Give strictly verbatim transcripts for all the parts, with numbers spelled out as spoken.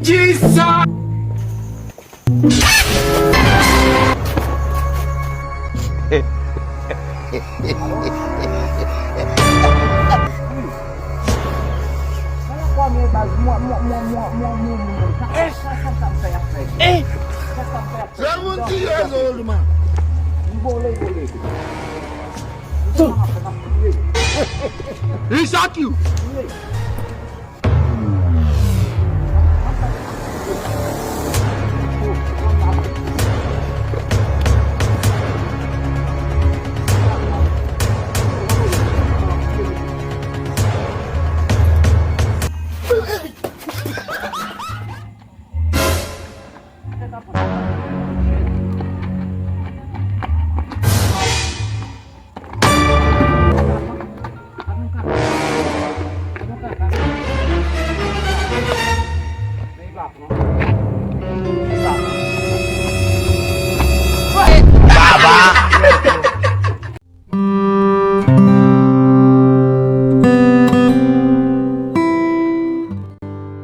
Kisa? Seventy years old man. He shot you.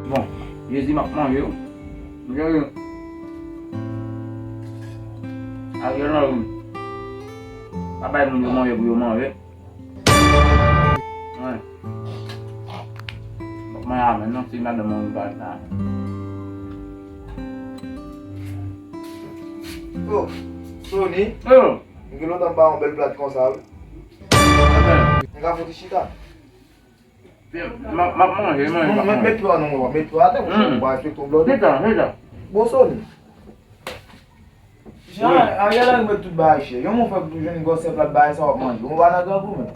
Bon, Jezi m ap manje wi. Jezi. Ariel Henry pa bay moun yo manje pou yo manje. Wi. M ap manje avè l non, si madanm mwen pa la. Oh, Sony. Oh. M gen lontan m pa yon bèl plat konsa wi. Anben. M ka fouti chita. M ap, m ap manje, manje, m ap manje. Met pye w non, met pye w atè, monchè, ou pa respekte yon blòdè. Chita, chita. Bon, Sony. Jan Ariel Henry met tout bagay chè. Yon moun fè pou jwenn gwosè plat bagay sa w ap manje. Ou pa nan grangou menm.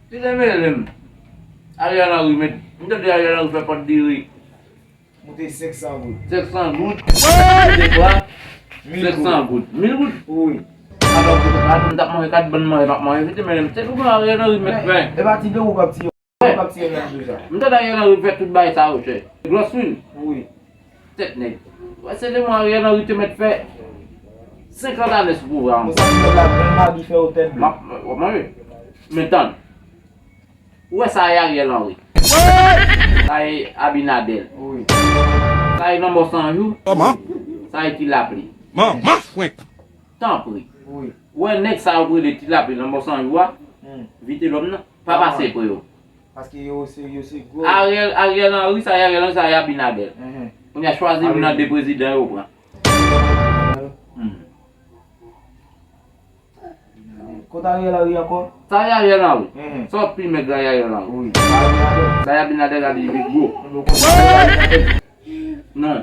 Ki te mele m? Ariel Henry met, m tande Ariel Henry fè pòt diri. Moute senk san goud. Senk san goud. Wi! Dekwa? Mil goud. Senk san goud. Mil goud? Wi. Alò, m t ap manje kat bann manje, m ap manje vite, men se pou Ariel Henry met fen. E pa ti grangou k ap tiye, k ap tiye nan jou sa. M tande Ariel Henry fè tout bagay sa yo, chè. Glòs wi. Wi. Tèt nèg. Wè, se demen Ariel Henry te met fè senkant ane sou pouvwa an. Konsa, m t ap la, menm magi fè yo tèt ble. M ap, w ap manje. Men tann. Ou wè sa e Ariel Henry. Sa e Abinader. Wi. Sa e lanmò san jou. Kòman? Sa e ti lapli. Manman frenk. Tanpri. Wi. Ou wè nèg sa yo k rele ti lapli lanmò san jou a, hmm, Vitelhomme nan, pa pase pre yo. Paske yo se, yo se gwo. Ariel, Ariel Henry, sa e Ariel Henry, sa e Abinader. Mhm. Kounye a chwazi youn nan de prezidan yo pran. Mhm. Hmm. Kot Ariel Henry ankò? Sa e Ariel Henry. Mhm. Sa w pi mèg la, Ariel Henry. Wi. Sa Abinader. Sa Abinader la li vin gwo. Non.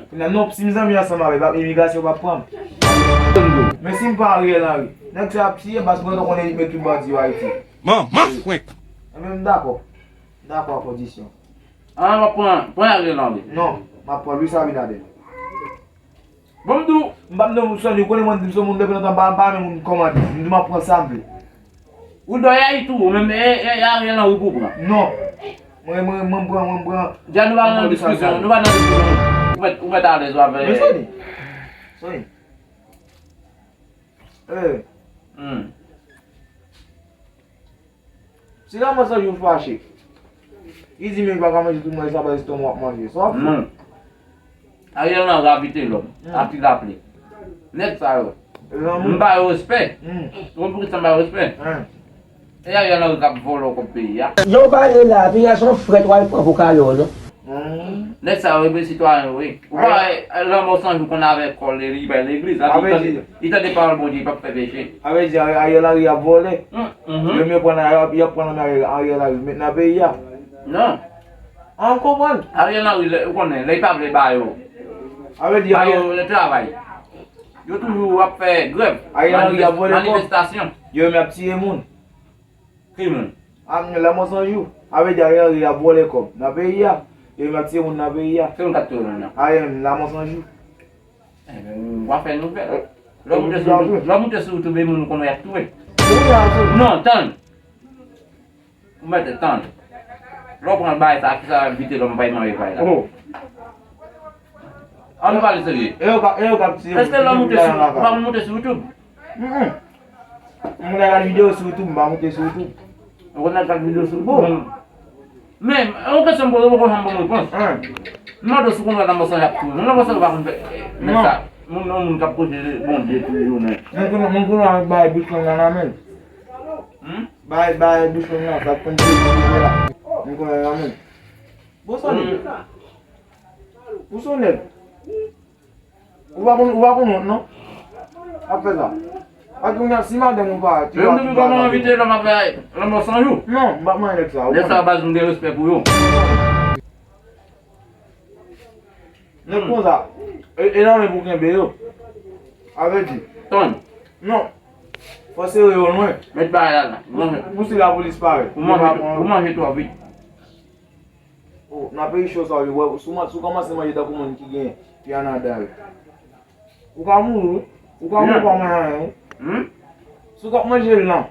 Kounye a, non, si m zanmi ansanm avè l, pa imigrasyon pa pran m. Men si m pran Ariel Henry, nèg sa ap tiye m, paske mwen konnen li met tout bandi yo Ayiti. Manman frenk. Enben, m dakò. M dakò a kondisyon. Ah, m ap pran, pran Ariel Henry. Non, m ap pran Luis Abinader. Bon, m di w. M pa m non, Sony, ou konnen mwen di m se yon moun depi lontan, m pa, m pa renmen moun kòmande. M di m ap pran sa m vle. Ou dòy a tou, ou menm, e, e, e Ariel Henry pou pran. Non. Mwen, mwen, mwen pran, mwen pran. Dja nou pa nan diskisyon, nou pa nan diskisyon. Ou mèt, ou mèt alèz ou avè. Men Sony. Sony. Eh. Hmm. Si Lamansanjou fache, li di men li pa ka manje tout manje sa, pa estoma w ap manje. Sa w ap fè? Non. Ariel Henry a Vitelhomme, hmm, a Ti Lapli. Nèg sa yo. M ba yo respè. Hmm. Ou konn poukisa m ba yo respè? Hmm. E Ariel Henry k ap vòlò kòb peyi a. Jan w pale la, peyi a se yon frèt w al pran pou kale w, non? Hmm. Nèg sa yo, e sitwayen yo ye. Ou pa wè, eh, Lanmò San Jou konn avè kò l, li bay legliz, li tande, li tande pawòl Bondye, li p ap fè peche. A vle di, Ariel Henry ap vòlè. Hmm, mhm. Yo menm pran, y ap pran Ariel Henry met nan peyi a. Non. An konprann. Ariel Henry, lè, ou konnen, lè li pa vle ba yo. A vle di, ba yo travay. Yo toujou ap fè grèv. Ariel Henry ap vòlè kòb. Manifestasyon. Yo menm ap tiye moun. Ki moun? A, Lanmò San Jou. A vle di Ariel Henry ap vòlè kòb nan peyi a. Yo menm ap tiye moun nan peyi a. Ki moun k ap tiye moun nan? Ariel menm, Lanmò San Jou. Enben, w a fè nouvèl. Lè w moute sou YouTube, lè w moute sou YouTube, e moun ou konnen y ap touye. Non, tann. Ou mèt tann. Lè w pran bagay sa, kisa Vitelhomme bay manje pay la? Oh. An nou pale serye. E yo ka, e yo k ap tiye moun. Èske lè w moute sou, ou pa konn moute sou YouTube? Mm-mm. M konn al gad videyo sou YouTube, m pa monte sou YouTube. Ou konn al gad videyo sou YouTube? Men, yon kesyon m poze w, ou poko janm ban m repons. Hein? M mande w si w konn wè lanmò san j ap touye. Lanmò san j pa konn fè nèg sa. Moun, yon moun k ap pwoche Bondye tout jounen. Moun konn, moun konn al bay bouch lang nan nan men l. Hmm? Bay, bay bouch lang nan, sa konn touye moun la. Moun konn nan men l. Bon, sa li. Ou se yon nèg. Ou pa konn, ou pa konn wont, non? Ap fè sa. Paske kounye a, si madanm ou pa, ti... Menm depi kòman envite lòm ap fè lanmò san jou? Non, m pa manje nèg sa, ou konnen. Nèg sa, baz, m gen respè pou yo. Nèg konsa, e, e nan men pou kenbe yo. Avèti. Tann. Non. Fò sere yo lwen. Met bagay la, la. Pou, pou si lapolis parèt. Ou manje, ou manje twò vit. Oh, nan peyi cho sa yo, wè, si w man-, si w kòmanse manje tankou moun ki gen pye annada yo, ou ka mouri, wi. Ou ka mouri, ou pa manje anyen, wi. Hmm? Si w t ap manje l lan,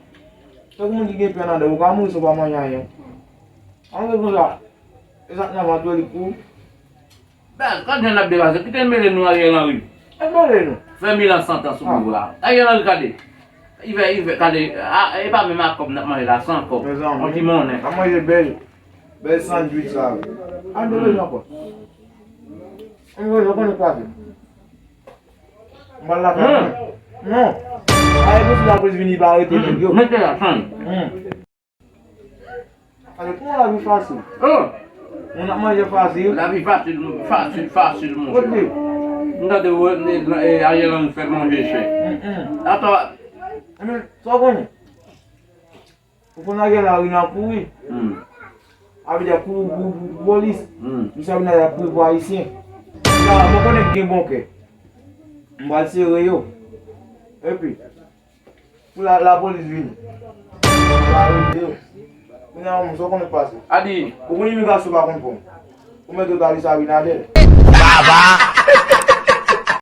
tankou moun ki gen pye annada yo, ou ka mouri san w pa manje anyen. Ann fè konsa, e sa k nan vant ou, li pou ou. Baz, gad jan n ap depase, kite mele nou Ariel Henry. E mele nou. Fè mil an san tan sou pouvwa. Ariel Henry, gade. Ivè, ivè, gade, a, e pa menm ak kòb n ap manje la, san kòb. Mezanmi. On ti monnen. N ap manje bèl, bèl sandwich sa. An de bezwen ankò. An de bezwen, konnen pase. M pral lakay mwen. Non. Ay, pou si lapolis vini, pa arete nèg yo. Mete la, tann. Hmm. Ale, kòman lavi fasil? Oh! Moun ap manje fasil. Lavi fasil, fasil, fasil, monchè. Kote? M tande, e, e, Ariel Henry fè manje chè. Mm, mm. Atò. Enben, sa w konnen? Ou konn Ariel Henry nan kouri. Hmm. A vle di ap kouri pou, pou, pou polis. Hmm. Misye ap vin la, ap kouri pou ayisyen. La, mwen konnen gen bon kè. M pral sere yo. Epi, pou la, lapolis vini. Pou arete yo. Kounye a, moun, sa w konnen k pase? Adi. Ou konn imigrasyon pa konn pran w. Ou mèt yo tali sa Abinader. Baba!